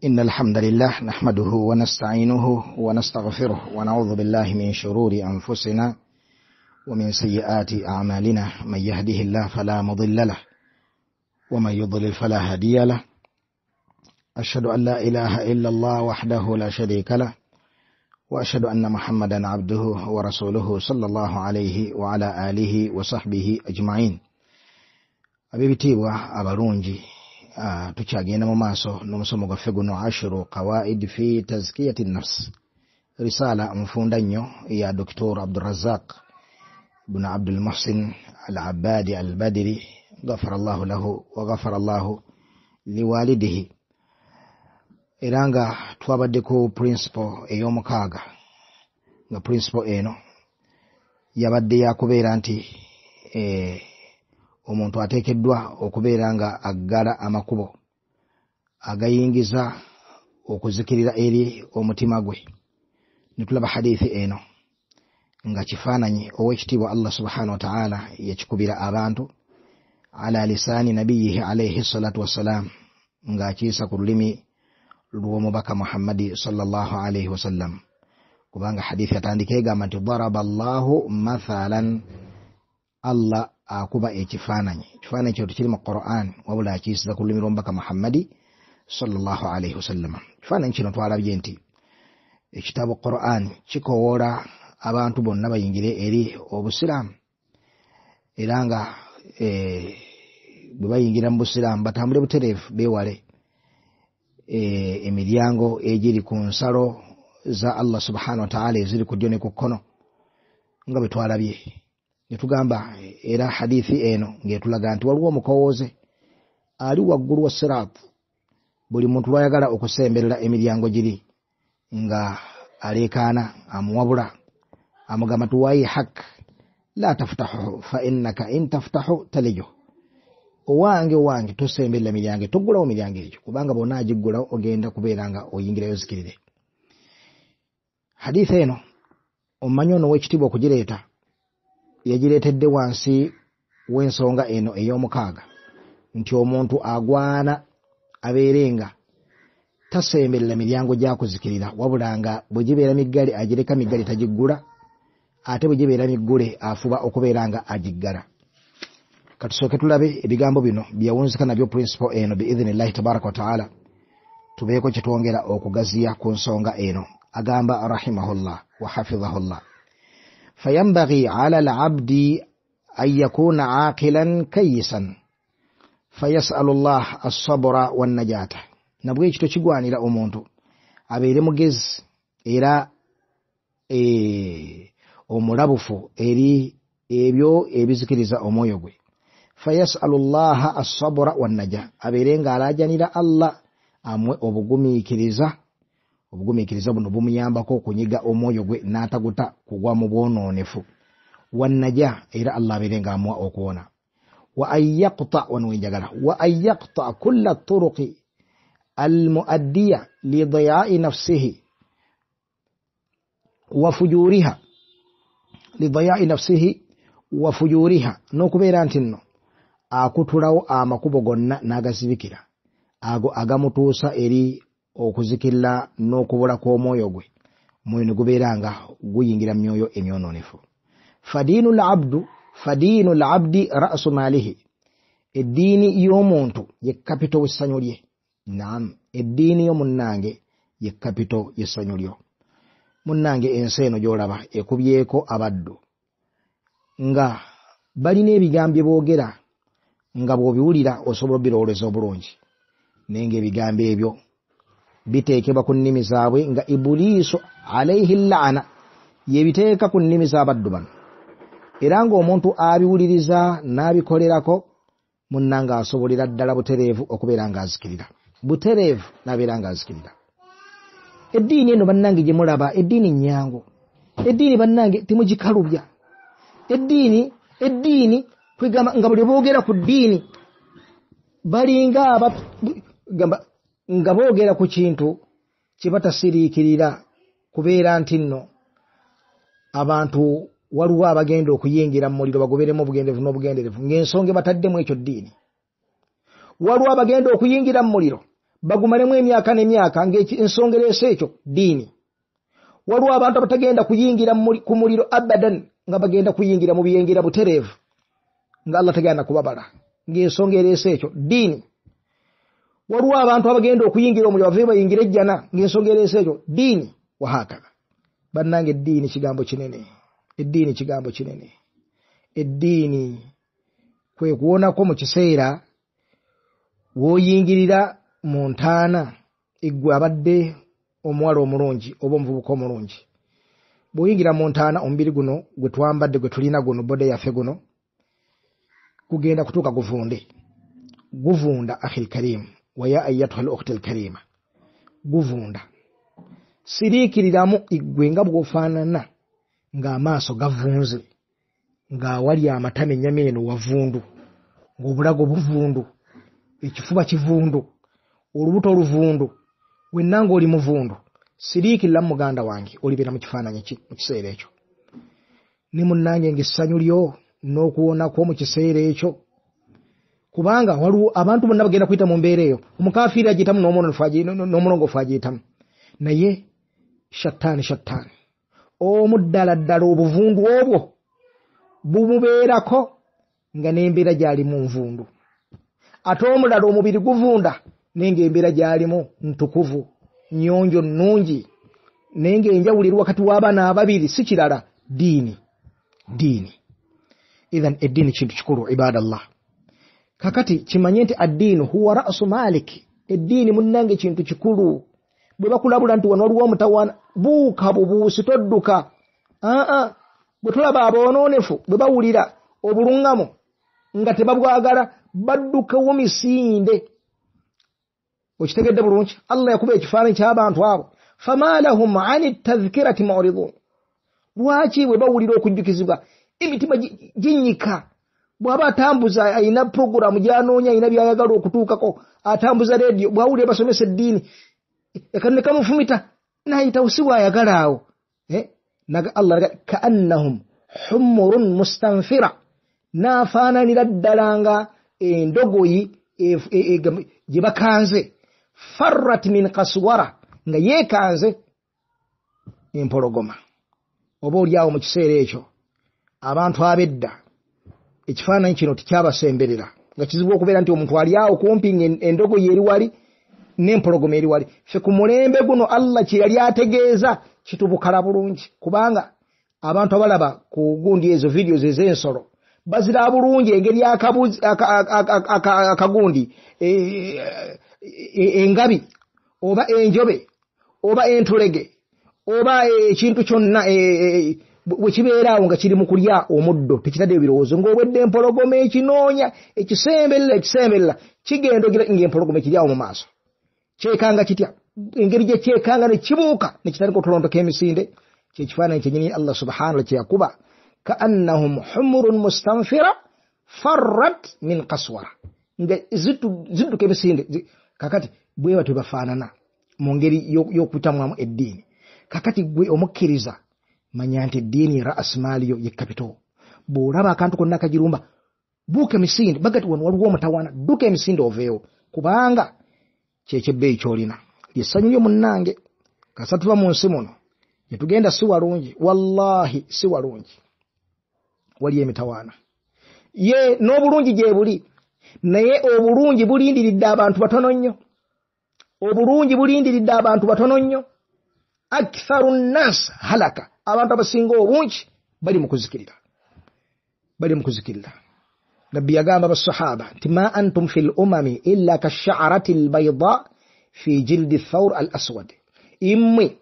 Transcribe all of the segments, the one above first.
إن الحمد لله نحمده ونستعينه ونستغفره ونعوذ بالله من شرور أنفسنا ومن سيئات أعمالنا، من يهده الله فلا مضل له ومن يضلل فلا هادي له، أشهد أن لا إله إلا الله وحده لا شريك له، وأشهد أن محمدا عبده ورسوله صلى الله عليه وعلى آله وصحبه أجمعين. Ab'ebitiibwa abalungi, tukyagenda mu maaso n'omusomo gwaffe guno Ashru Qawaid fi Tazkiyati Nafs, risala nfunda nnyo ya Dr. Abdurazaq ibn Abdul Muhsin Al-Abbadi Al-Badri, ghafara Allahu lahu wa ghafara Allahu liwalidihi. Era nga twabadde ku principle ey'omukaaga, nga principle eno yabadde yakubeera nti omuntu ateekeddwa okubeera nga aggala amakubo agayingiza okuzikirira eri omutima gwe. Ne tulaba hadithi eno nga kifaananyi ow'ekitiibwa Allah subhanahu wa ta'ala yakikubira abantu ala lisaani nabiyihi alayhi salatu wassalam, ng'akiyisa ku lulimi lw'omubaka Muhammadi sallallahu alayhi wasallam, kubanga hadithi atandika egamba nti daraba Allahu mathalan, Allah akuba ekifaananyi. Ekifaananyi kino tekiri mu Quran, wabula akiyisiza ku lulimi lw'omubaka Muhammadi sallallahu alayhi wasallam. Ekifaananyi kino twalabye nti ekitabo Quran kikowoola abantu bonna bayingire eri obusiraamu, era nga bwe bayingira mu busiraamu batambule butereevu, beewale emiryango egiri ku nsalo za Allah subhanahu wa ta'ala eziri ku ddyo ne ku kkono, nga bwe twalabye. Ne tugamba era hadithi eno ng'etulaga nti waliwo omukowooze ali waggulu wa sirat, buli muntu lwayagala okusemberera emiryango giri nga aleekaana, amuwabula, amugamba nti waihak la taftahu fa innaka in taftahu talijo, owange owange tosemberera miryango, toggulawo miryango egyo, kubanga bw'ona agiggulawo ogenda kubeera nga oyingirayo zikirire. Hadithi eno omumanyi ono ow'ekitiibwa okugireeta yagireetedde wansi w'ensonga eno ey'omukaaga nti omuntu agwana abeere nga tasemberera miryango gyakuzikirira, wabula nga bwe gibeera miggale agireka miggale tagiggula, ate bwe gibeera miggule afuba okubeera nga agiggala. Katusooke tulabe ebigambo bino byawunzika nabyo principle eno biidhinillahi tabaraka wa taala, tubeeko kye twongera okugaziya ku nsonga eno. Agamba rahimahullah wa hafidhahullah, fayambaghi ala al-abdi an yakuna aqilan kayisan fayasalu llah as-sabra wan-najata. Nabwe ekyo kigwanira omuntu abeere mugezi era omulabufu eri ebyo ebizikiriza omwoyo gwe. Fayasalu llaha as-sabra wan-naja, abeere nga alaajanira Allah amuwe obugumiikiriza. Obugumiikiriza buno bumuyambako okunyiga omwoyo gwe n'ataguta kugwa mu bwonoonefu. Wannaja, era Allah abeere nga amuwa okuwona. Wa an yaqta, wano wenjagala, wa an yaqta kulla turuqi almuaddiya lidiyai nafsihi wa fujuriha, lidiyai nafsihi wa fujuriha, n'okubeera nti nno akutulawo amakubo gonna n'agazibikira ago agamutuusa eri okuzikirira n'okubula kw'omwoyo gwe, omwoyo ne gubeera nga guyingira mu myoyo emyonoonefu. Fadiinu labdi ra'su maalihi, eddiini y'omuntu ye kapito w'essanyu lye. Naam, eddiini yo munnange ye kapito y'essanyu lyo. Munnange ensi eno gy'olaba ekubyeko abaddu nga balina ebigambo bye boogera nga bw'obiwulira osobola obirowooleza obulungi, naye ng'ebigambo ebyo biteekebwa ku nnimi zaabwe nga Ibuliisu alaihi laana yebiteeka ku nnimi z'abaddu bano, era ng'omuntu abiwuliriza n'abikolerako munnange asobolera ddala butereevu okubeera ng'azikirira, butereevu n'abeera ng'azikirira. Eddiini eno bannange gye mulaba eddiini nnyangu, eddiini bannange temugikalubya, eddiini kwegamba nga buli boogera ku ddiini balinga nga boogera ku kintu kye batasiriikirira kubeera nti nno abantu waliwo abagenda okuyingira mu muliro bagoberemu obugenderevu n'obugenderevu ng'ensonga bataddemu ekyo ddiini. Waliwo abagenda okuyingira mu muliro Bagumalemu emyaka n'emyaka ng'ensonga ereese ekyo ddiini. Waliwo abantu abatagenda kuyingira ku muliro abadan, nga bagenda kuyingira mu biyingira butereevu, nga Allah tagenda kubabala, ng'ensonga ereese ekyo ddiini. Waliwo abantu abagenda okuyingira omuliro bave bayingire ejjana, ng'ensonga ereese ekyo ddiini. Wahakadha. Bannange, eddiini kigambo kinene, eddiini kigambo kinene. Eddiini kwe kuwonako mu kiseera w'oyingirira mu ntaana, eggwe abadde omuwala omulungi oba omuvubuka omulungi. Bw'oyingira mu ntaana, omubiri guno gwe twambadde, gwe tulina guno, body yaffe guno gugenda kutuuka guvunde. Guvunda, akhi lkarim, wa ya ayatuha al ukhti lkarima, guvunda. Siriikiriramu iggwe nga bw'ofaanana, ng'amaaso gavunze, ng'awali amatama ennyama eno wavundu, ng'obulago buvundu, ekifuba kivundu, olubuto luvundu, wenna ng'oli muvundu. Siriikiriramu muganda wange, olibeera mu kifaananyi ki mu kiseera ekyo? Ne munnange, ng'essanyu lyo n'okuwonako mu kiseera ekyo, kubanga waliwo abantu bonna bagenda kuyita mu mbeera eyo. Omukafiiri agiyitamu, n'omulongoofu agiyitamu, naye shattaani shattaani omu ddala ddala obuvundu obwo bumubeerako nga n'embeera gy'alimu nvundu, ate omulala omubiri guvunda naye ng'embeera gy'alimu ntukuvu, nnyonjo, nnungi, naye ng'enjawulo eri wakati w'abaana ababiri si kirala, ddiini, ddiini. Ithan eddiini kintu kikulu, ibadallah. Kakati kimanye nti addiinu huwa rasu maliki. Eddiini munnange kintu kikulu. Bwe bakulabula nti wano waliwo omutawaana, buuka bubuusi, todduka. Aa, bwe tulaba aboonoonefu bwe bawulira obuluŋŋamu nga tebabwagala, baddukawo misinde. Okitegedde bulungi? Allah yakuba ekifaananyi ky'abantu abo, fama lahum ani tadhkirati muridun. Lwaki bwe bawulira okujjukizibwa emitima ginnyika? Bw'aba atambuza, ayina puroguramu gy'anoonya, ayina by'ayagala okutuukako, atambuza rediyo, bw'awulira basomesa eddiini, ne kamufumita n'ayitawo, si bw'ayagala awo. Allah kaannahum humurun mustanfira, n'afaananira ddala nga endogoyi gye bakanze, farrat min kaswara, nga yeekanze empologoma. Oba oliawo mu kiseera ekyo abantu ab'edda ekifaananyi kino tekyabasemberera, nga kizibu okubeera nti omuntu ali awo kumpi ng'endogoyi eri wali n'empologoma eri wali. Ffe ku mulembe guno Allah kye yali ategeeza kitubukala bulungi, kubanga abantu abalaba ku gundi ezo videos ez'ensolo bazira bulungi engeri akagundi engabi oba enjobe oba entulege oba ekintu kyonna bwe kibeera awo nga kiri mu kulya omuddo, tekitaddeyo birowoozo, ng'obwedde empologoma ekinoonya, ekisemberera, ekisemberera, kigenda ogira ng'empologoma ekiri awo mu maaso. Kyekanga kitya? Engeri gye kyekanga ne kibuuka ne kitandika otulondoka emisinde. Kyekifaananyi kyennyini Allah subhanahu kye yakuba, kaannahum humurun mustanfira farrat min kaswara, nga zidduka emisinde. Kakati bwe batyo bafaanana mu ngeri y'okutamwamu eddiini. Kakati gwe omukkiriza, manya nti eddiini ras maaliyo, ye capital. Bw'olaba akantu konna kagirumba, buuka emisinde. Bagati wano waliwo omutawaana, dduka emisinde oveewo, kubanga kyekyebbeeyi ky'olina, lyessanyu lyo munnange. Kasa tuva mu nsi muno gyetugenda si walungi, wallahi si walungi, wali emitawaana. Ye n'obulungi gye buli, naye obulungi bulindiridde abantu batono nnyo, obulungi bulindiridde abantu batono nnyo. Aktharu nnas halaka, abantu abasinga obungi bali mu kuzikirira, bali mu kuzikirira. Nabbi yagamba basahaba nti ma antum fi lumami illa kashaarati lbaida fi jildi thawr al aswad. Immwe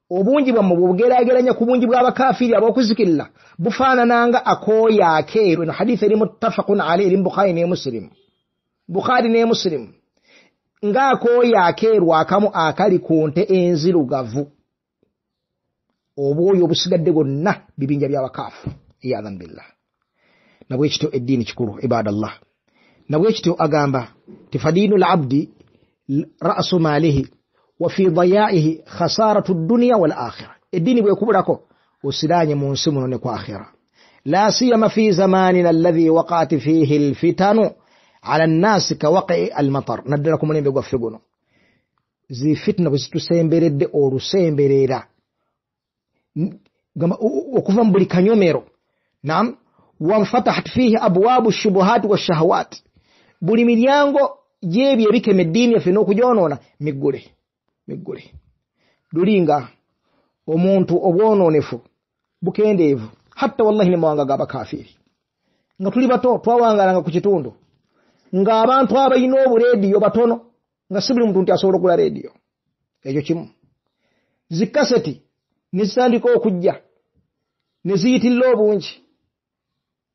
obungi bwammwe bw'obugeraageranya ku bungi bw'abakafiiri ab'okuzikirira bufaanananga akooya akeeru. Eno haditha eri muttafaqun alayhi, eri mu Bukhari ne Muslim, Bukhari ne Muslim, ng'akooya akeeru akamu akali ku nte enzirugavu, obwoyo obusigadde bwonna bibinja by'abakaafu, iyadhan billah. Nabwe kityo eddiini kikulu, ibadallah. Nabwe kityo agamba ti fadiinu labdi rasu maalihi wa fi dayaihi khasaratu dduniya wal akhira. Eddiini bwekubulako osiraanye mu nsi muno ne ku akhira, la siyama fi zamanina alladhi waqat fihi alfitanu ala nnasi ka waqi almatar, naddala ku mulembe gwaffe guno. Zi fitna bwe zitusemberedde olusemberera okuva mu buli kanyomero. Naam, wanfatahat fihi abwabu shubuhati washahawat, buli miryango gyebyo ebikema eddiini yaffe n'okugyonoona miggule miggule. Lulinga omuntu obwonoonefu bukendeevu, hatta wallahi ne mawanga g'abakafiiri. Nga tuli bato twawangalanga ku kitundu ng'abantu abalina obuleediyo batono, nga si buli muntu nti asobola okugula leediyo. Ekyo kimu. Zikaseti ne zitandika okujja ne ziyitirira obungi,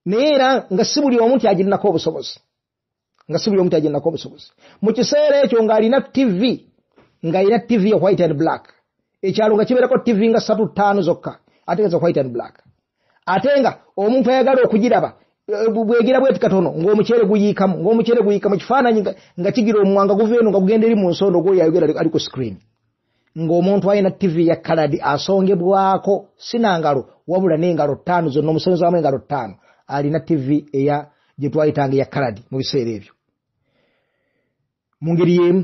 naye era nga si buli omu nti agirinako obusobozi, nga si buli omu nti agirinako obusobozi. Mu kiseera ekyo ng'alina TV, ng'alina TV ya white and black, ekyalo nga kibeerako TV nga 3-5 zokka, ate nga za white and black. Ate nga omuntu ayagala okugiraba bwegira bweti katono ng'omuceere guyiikamu, ng'omuceere guyiikamu, ekifaananyi nga kigira omwanga guva eno nga gugenda eri mu nsondo gw'oyo ayogera ali ku screen. Ng'omuntu alina TV ya kaladi asongebwako si na ngalo wabula n'engalo 5 zonna, omusonzaamu engalo 5, alina TV eya gye twayitanga eya kaladi mu biseera ebyo. Mu ngeri y'emu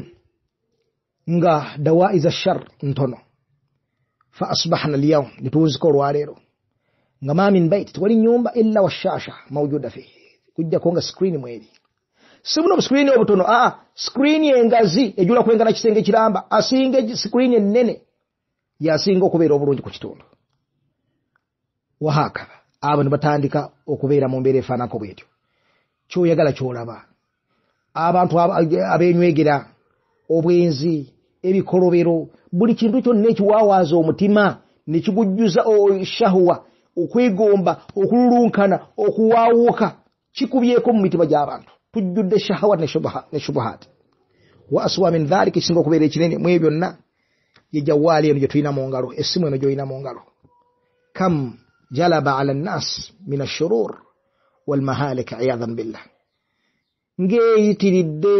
nga dawaiza shar ntono, fa asbahna alyawm, ne tuwuzika olwaleero nga ma min bait, tewali nnyumba illa washasha mawjuda fihi, kujjako nga screen mweri. Si buno buscreen obutono, aa, screen engazi ejula kwengana kisenge kiramba, asinga screen ennene yasinga okubeera obulungi ku kitundu. Wahakaba abo ne batandika okubeera mu mbeera efaananako bwetyo. Ky'oyagala ky'olaba, abantu abenywegera obwenzi, ebikolobero, buli kintu kyonna ekiwaawaaza omutima ne kigujjuza shahwa, okwegomba, okululunkana, okuwaawuka, kikubyeko mu mitima gy'abantu. Tujjudde shahawat ne shubuhat. Wa aswa min dhalika, ekisinga okubeera ekinene mu ebyo byonna ye jawaali eno gye tulina mu ngalo, essimu eno gy'olina mu ngalo. Kam jalaba ala nnas min ashurur walmahalik iyadhan billah, ng'eyitiridde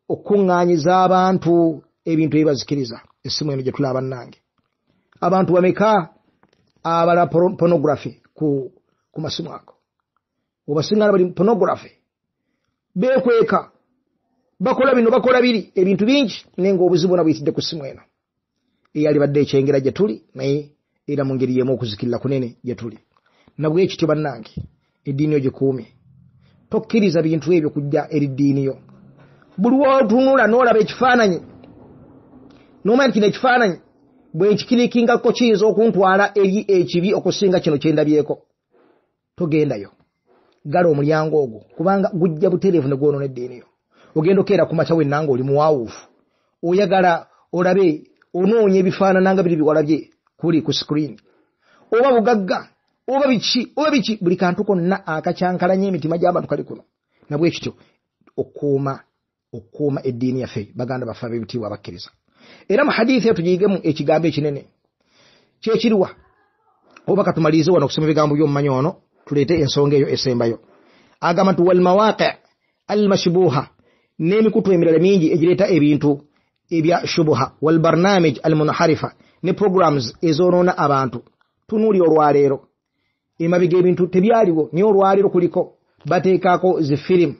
okuŋŋaanyiza abantu ebintu ebibazikiriza. Essimu eno gye tulaba bannange, abantu bameka abala pornography ku masimu ago? Obasingana bali pornography, beekweka, bakola bino bakola biri, ebintu bingi, naye ng'obuzibu bwonna buyitidde ku ssimu eno eyalibadde ekyengera gye tuli, naye era mu ngeri y'emu okuzikirira kunene gye tuli. Nabwe kityo bannange, eddiini yo gikuume, tokkiriza bintu ebyo kujja eri ddiini yo. Buli w'otunula n'olaba ekifaananyi n'omanya nti kino ekifaananyi bwe nkikirikingako kiyinza okuntwala eri ekibi okusinga kino kye ndabyeko, togendayo. Gala omulyango ogwo, kubanga gujja butereevu ne gwonoona eddiini yo. Ogenda okeera ku makya wenna ng'oli muwaawuufu, oyagala olabe, onoonya ebifaanana nga biri biwalabye kuli ku screen, oba bugagga, oba biki, oba biki, buli kantu konna akakyankalanya emitima gy'abantu kali kuno. Nabwe kityo okukuuma eddiini yaffe, baganda baffe ab'ebitiibwa abakkiriza. Era mu hadithi eyo tugiyigemu ekigambo ekinene kyekiriwa, oba katumalirize wano okusoma ebigambo by'omumanyi ono, tuleete ensonga eyo esembayo. Agamba nti walmawaqi almashbuha, n'emikutu emirala mingi egireeta ebintu ebya shubuha, walbarnamij almunharifa, ne programs ezoonoona abantu. Tunuulira olwaleero, emabega ebintu tebyaliwo, naye olwaleero kuliko bateekako zi firimu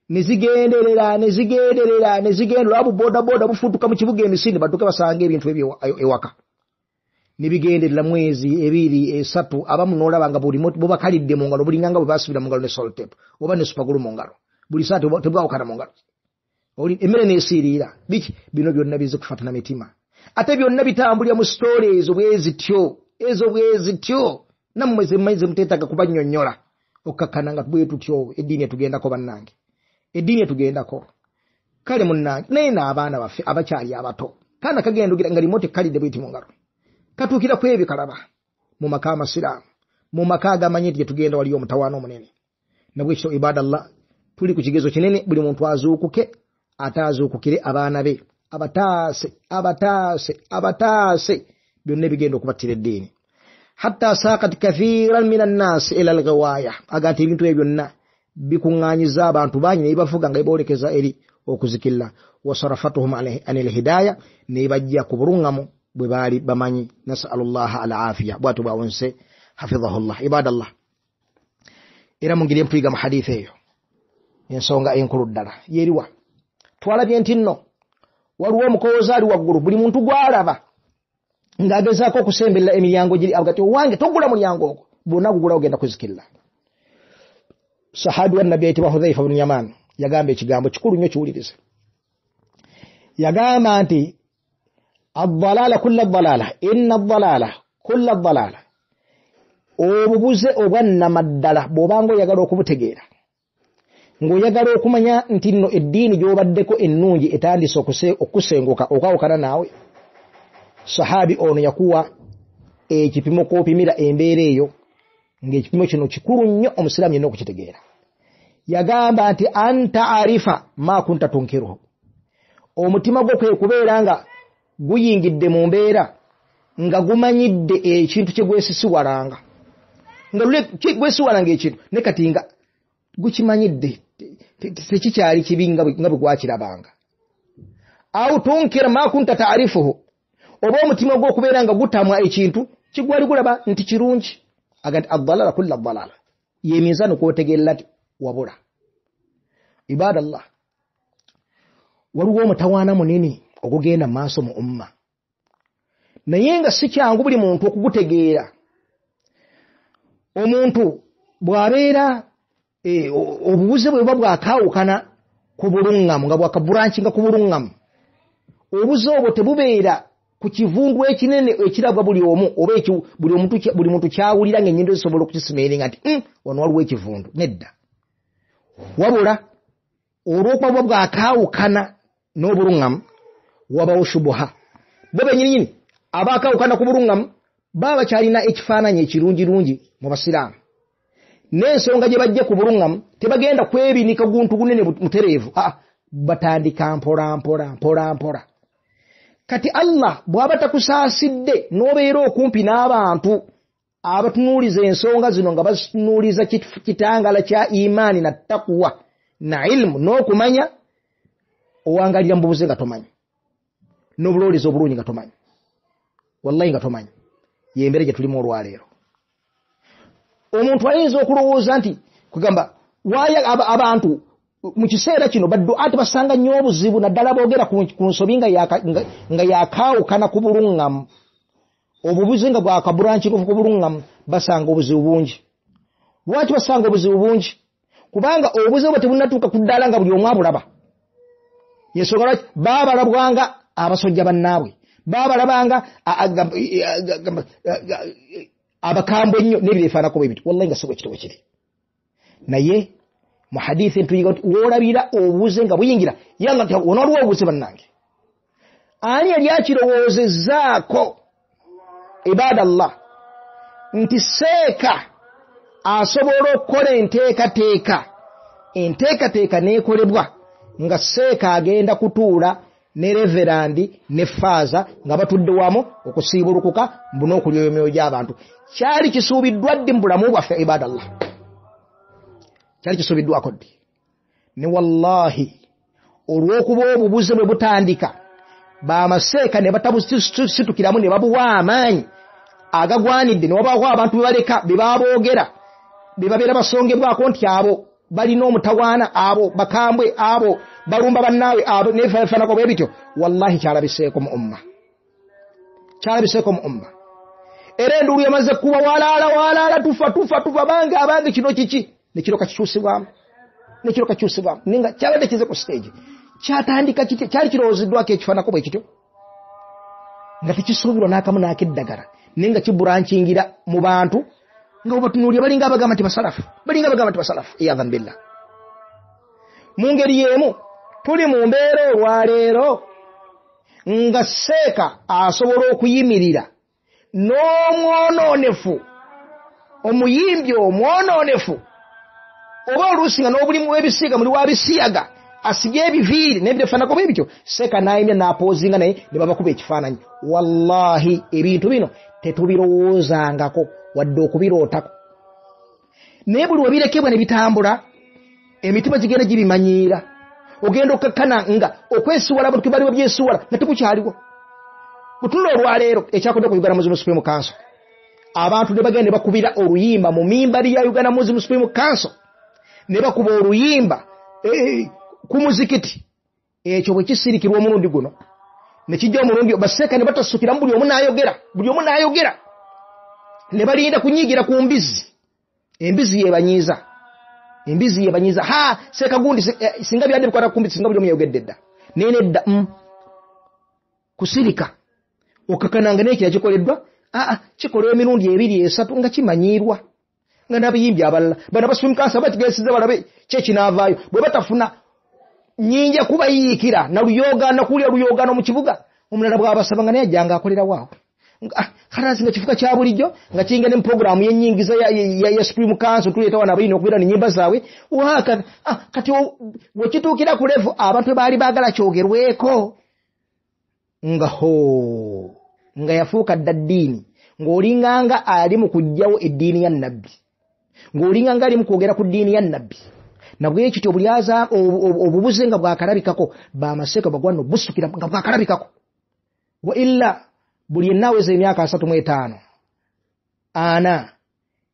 ne zigenderera ne zigenderera ne zigendera, abo bodaboda bufutuka mu kibuga emisinde badduke basanga ebintu ebyo ewaka, ne bigenderera mwezi 2 3, abamu n'olaba nga buli bubakalidde mu ngalo, bulinganga bwe basibira mu ngalo ne salt tape oba ne supagulu mu ngalo, buli saa tebwawukana mu ngalo, emmere n'esiiriira. Biki bino byonna bize kufatana mitima, ate byonna bitambulira mu sitoole ezo bwe zityo, ezo bwe zityo, nammwe ze muteetaaga kubannyonnyola okkakkana nga bwe tutyo. Eddiini etugendako bannange, eddiini etugendako. Kale munnange, naye n'abaana baffe abakyali abato, kaana kagenda ogira nga remote kalidde bweti mu ngalo, katuukira ku ebyo kalaba mu maka amasiraamu, mu maka agamanyi nti gye tugenda waliyo omutawaana omunene. Nabwe kityo ibadallah, tuli ku kigezo kinene, buli muntu azuukuke, ate azuukukire abaana be, abataase abataase abataase byonna ebigenda okubattira eddiini. Hatta saqat kathiran min annaasi ila alghiwaaya, aga nti ebintu ebyo byonna bikuŋŋaanyiza abantu bangi ne bibavuga nga biboolekeza eri okuzikirira. Wasarafatuhum anil hidaya, ne bajja ku buluŋŋamu bwe baali bamanyi. Nasalu llaha al afiya, bwatyo bwawonse hafidhahullah. Ibadallah, era mu ngeri empuyiga mu hadithi eyo ensonga enkulu ddala yeriwa. Twalabye nti nno Waliwo omukowooza ali waggulu, buli muntu gw'alaba ng'agezaako okusemberera emiryango giri agati owange togula mulyango ogwo, bwonna gugula ogenda kuzikirira. Sahabi wa nabbi ayitibwa Hudhaifa bnu Yaman yagamba ekigambo kikulu nnyo, kiwulirize. Yagamba nti addalaala kulla ddalaala, inna ddalaala kulla ddalaala, obubuze obwannamaddala bw'obanga oyagala okubutegeera, ng'oyagala okumanya nti nno eddiini gy'obaddeko ennungi etandise okusenguka okwawukana naawe. Sahabi ono yakuwa ekipimo kw'opimira embeera eyo, ng'ekipimo kino kikulu nnyo omusiraamu yenna okukitegeera. Yagamba nti anta arifa ma kunta tunkiruhu, omutima gwo kwe kubeera nga guyingidde mu mbeera nga gumanyidde ekintu kye gwesisiwalanga, nga gwesiwalanga ekintu ne kati nga gukimanyidde tekikyali kibi nga bwe gwakirabanga. Au tunkira ma kunta taarifuhu, oba omutima gwo okubeera nga gutamwa ekintu kigwali gulaba nti kirungi. Aga nti addalala kulla ddalala, ye minzaano kwotegeerera nti wabula. Ibadallah, waliwo omutawaana munene ogugenda mu maaso mu umma, naye nga si kyangu buli muntu okugutegeera. Omuntu bw'abeera obubuze bwe buba bwakaawukana ku buluŋŋamu, nga bwakaburankinga ku buluŋŋamu, obuze obwo tebubeera ku kivundu ekinene ekirabwa buli omu, oba buli muntu kyawulira ng'ennyindo zisobola okukisimeeringa nti wano waliwo ekivundu. Nedda, wabula olw'okuba buba bwakaawukana n'obuluŋŋamu wabawo shubuha. Bo bennyininyini abaakaawukana ku buluŋŋamu baba bakyalina ekifaananyi ekirungirungi mu basiraamu, n'ensonga gye bajja ku buluŋŋamu tebagenda kwebinika guntu gunene mutereevu, batandika mpola mpola mpola mpola. Kati Allah bw'aba takusaasidde n'obeera okumpi n'abantu abatunuuliza ensonga zino nga bazitunuuliza kitangala kya imaani na takuwa na ilmu n'okumanya, owangalira mu bubuze nga tomanyi, n'obulooliza obulungi nga tomanyi, wallahi nga tomanyi. Y'embeera gye tulimu olwaleero. Omuntu ayinza okulowooza nti kugamba waaya abantu mu kiseera kino badduati basanga nnyo obuzibu, naddala boogera ku nsobi nga yakaawukana ku buluŋŋamu, obubuze nga bwakaburankinga ku buluŋŋamu, basanga obuzibu bungi. Lwaki basanga obuzibu bungi? Kubanga obuzibu bwe tebunnatuuka ku ddaala nga buli omu abulaba. Yensonga lwaki baabalabwanga abasojja bannaabwe, baabalabanga abakambwe ennyo n'ebiro ebifaananako bwe bityo. Wallahi nga si bwe kityo bwe kiri. Naye mu hadithi ntuyiga nti w'olabira obubuze nga buyingira, yanga nti wano waliwo obubuze bannange. Ani yali akirowoozezzaako ibadallah nti seeka asobola okukola enteekateeka, enteekateeka n'ekolebwa nga seeka agenda kutuula ne reverandi ne faaza nga batudde wamu okusiibulukuka mbu n'okulya emyoyo gy'abantu? Kyali kisuubiddwa ddi mu bulamu bwaffe ibadallah? Kyali kisuubiddwako ddi? Ne wallahi olw'okuba obubuze bwe butandika, bamaseeka ne batabusitukiramu ne babuwa amaanyi agagwanidde, ne wabaawo abantu be baleka be baboogera be babeera basongebwako nti abo balina omutawaana, abo bakambwe, abo balumba bannaabwe, abo nebifaananako bwe bityo. Wallahi kyalabiseeko mu umma, kyalabiseeko mu umma. Era enduulu yamaze kuba walaala walaala, tufa tufa tufa, bange abange, kino kiki? Nekiroka kikyusibwamu, nekiroka kikyusibwamu, naye nga kyabadde kize ku stage. Kyatandika kitya? Kyali kirowoozeddwako ekifaananako bwe kityo, nga tekisuubirwa n'akamu n'akeddagala, naye nga kiburankingira mu bantu nga bwebatunuulira balinga abagamba nti basalafu, balinga abagamba nti basalafu. Iyadhan billah. Mu ngeri y'emu tuli mu mbeera olwaleero nga seeka asobola okuyimirira n'omwonoonefu, omuyimbi omwonoonefu, oba oluusi nga n'obulimu bw'ebisiiga muli wa bisiyaga, asibye ebiviiri n'ebifaananako bwe bityo, seeka n'ayimya n'apoozinga naye ne babakuba ekifaananyi. Wallahi ebintu bino tetubirowoozangako wadde okubirootako, naye buli webirekebwa ne bitambula emitima gigenda gibimanyiira. Ogenda okkakkana nga okwesiwala abantu bali babyesiwala nga tekukyaliwo. Butunula olwaleero ekyakodde ku Uganda Muslim Supreme Council, abantu ne bagenda ne bakubira oluyimba mu mimbali ya Uganda Muslim Supreme Council, ne bakuba oluyimba ku muzikiti. Ekyo bwe kisirikirwa omulundi guno Ne kijja omulundi baseeka ne batasukiramu, buli omu n'ayogera, buli omu n'ayogera, ne balinda kunyiigira ku mbizzi. Embizzi yeebanyiiza, embizzi yeebanyiiza. Ha, seeka gundi, singa byadde bikwata ku mbizzi, singa buli omu yayogedde dda. Naye nedda, kusirika okakananga n'ekira kikoleddwa. Aa, kikolwa emirundi 2 3 nga kimanyiirwa, nga n'abayimbi abalala bano abasumkansa bakigesiza balabe ki ekinaavaayo. Bwe batafuna nnyinja kubayiikira na luyogaana, kulya luyogaano mu kibuga. Omulala bw'abasaba nga naye ajjanga akolerawo awo. Khalasi nga kifuka kya bulijjo, nga kiyinga ne mu puroguraamu y'ennyingiza ya Supreme Council, tuleeta wano abalina okubeera n'ennyimba zaabwe. Kati we kituukira ku level abantu bwe baali baagala kyogerweko, nga ho nga yafuuka dda ddiini, ng'olinganga ali mu kuggyawo eddiini ya Nabbi, ng'olinganga ali mu kwogera ku ddiini ya Nabbi. Nabwe kityo obulyaza obubuze nga bwakalabikako, bamaseeka bagwana obusukira nga bwakalabikako. Wa illa buli yenna aweza emyaka 35 ana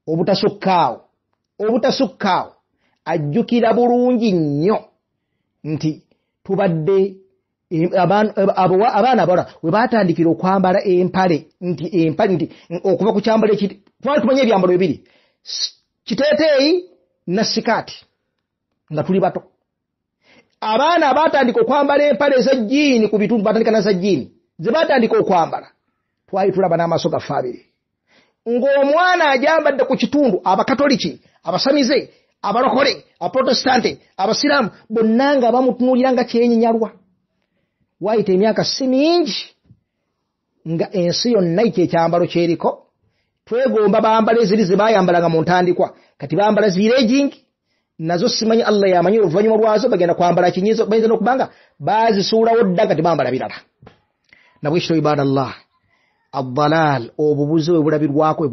obutasukkaawo ajjukira bulungi nnyo nti tubadde abaana abawala we baatandikira okwambala empale, nti empale nti okuva ku kyambalo twali tumanye ebyambalo bibiri, kiteeteeyi na sikaati, nga tuli bato. Abaana abaatandika okwambala empale eza jjiini ku bitundu, batandika na za jjiini ze baatandika okwambala, twali tulaba n'amaaso gaffe abiri ng'omwana ajambadde ku kitundu. Abakatoliki, abasamize, abalokole, abaprotestante, abasiraamu bonna nga bamutunuulira nga kyenyinyalwa. Waayita emyaka si mingi nga ensi yonna ekyo ekyambalo kyeriko. Twegomba bambala eziri ze baayambalanga mu ntandikwa, kati bambala ziregingi nazo simanyi Allah yamanyi oluvannyuma lwazo bagenda kwambala kinyizo, bayinza n'okuba nga baazisuulawo dda kati bambala birala. Nabwe kityo ibadallah, ad-dalal, obubuze bwe bulabirwako.